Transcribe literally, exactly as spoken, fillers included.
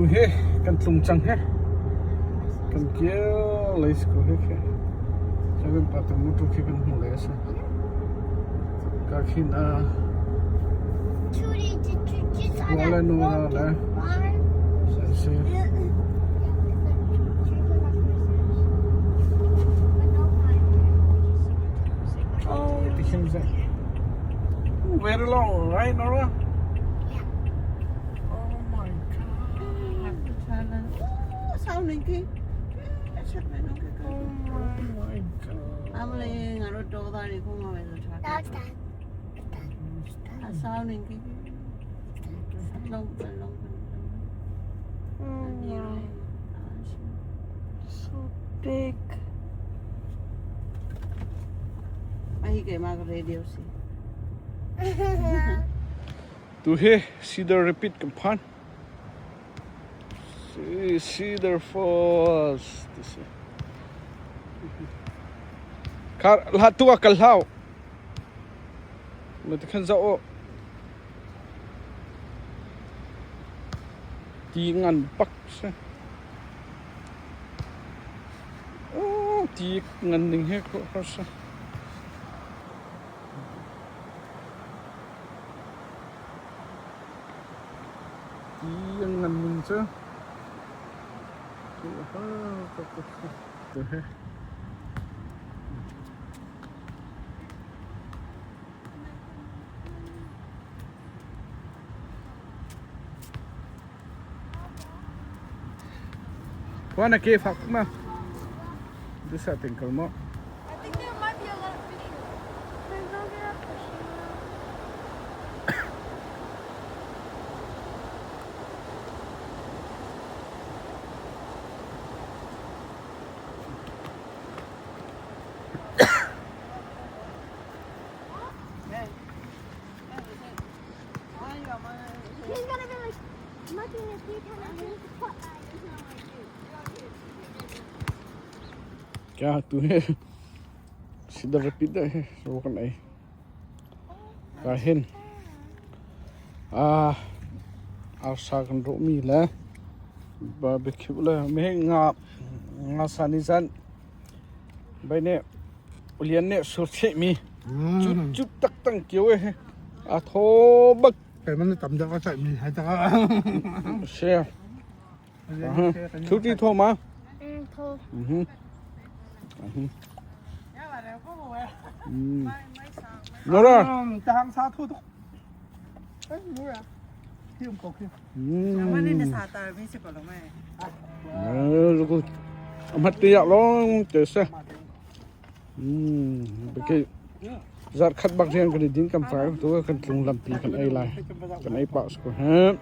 He, kan tlung chang he. Kan kial lai sku he he. Sa win pa tang mutu khi kan hmu lai sa. Ka khin a. Wala nu wala. Sa si. Oh, very long, right, Nora? Oh my God. Ô, sao nên cái. Cái chắc là nó cái cái. Oh my God. Am lê ngà rốt đô ta đi không mà phải rồi. À, sao nên cái. Long, long, long. Mm, yeah. So big. Ai, cái mà cái radio si. Tu he, Cedar Rapids kan phan. See, Cedar Falls. This is. Kar, la tua ka lau. Mati kan zau. Ti ngan pak se. Oh, ti ngan ning he ko, ko se. Ti yang ngan ning se. Ko ha, ko, ko, ko. Ko he. Kuan a ke fak ma. Du sa ting kal mo. I think there might be a lot of fish here. There's not enough fish here. He's gonna be like, nothing is free time. I need to cut that. Kya tu he? Cedar Rapids he. So kan ai. Ka hin. A, a sa kan ro mi le. Barbecue le. Mi he nga, nga sa ni san. Bai ne. Ulian ne sur che mi. Mm. Chup, chup tak tang kiu e. A tho bak. Cái mà nó tắm cho có chạy mình hay cho có. Xe. Chuti tho ma. Ừ, tho. Mhm. Mhm. Nora. Ê, mua à? Hiêm cầu kia. Mà nên là xả tà mình sẽ có lòng mày. Ơ, rồi cô. Mất tiệt lắm, chết sao? Ừm, bai kơ. Zat khắt bác riêng kơ đi dính cắm phải, tôi kăn tlung lăm pi kăn ai lai. Kăn ai pă sku ha.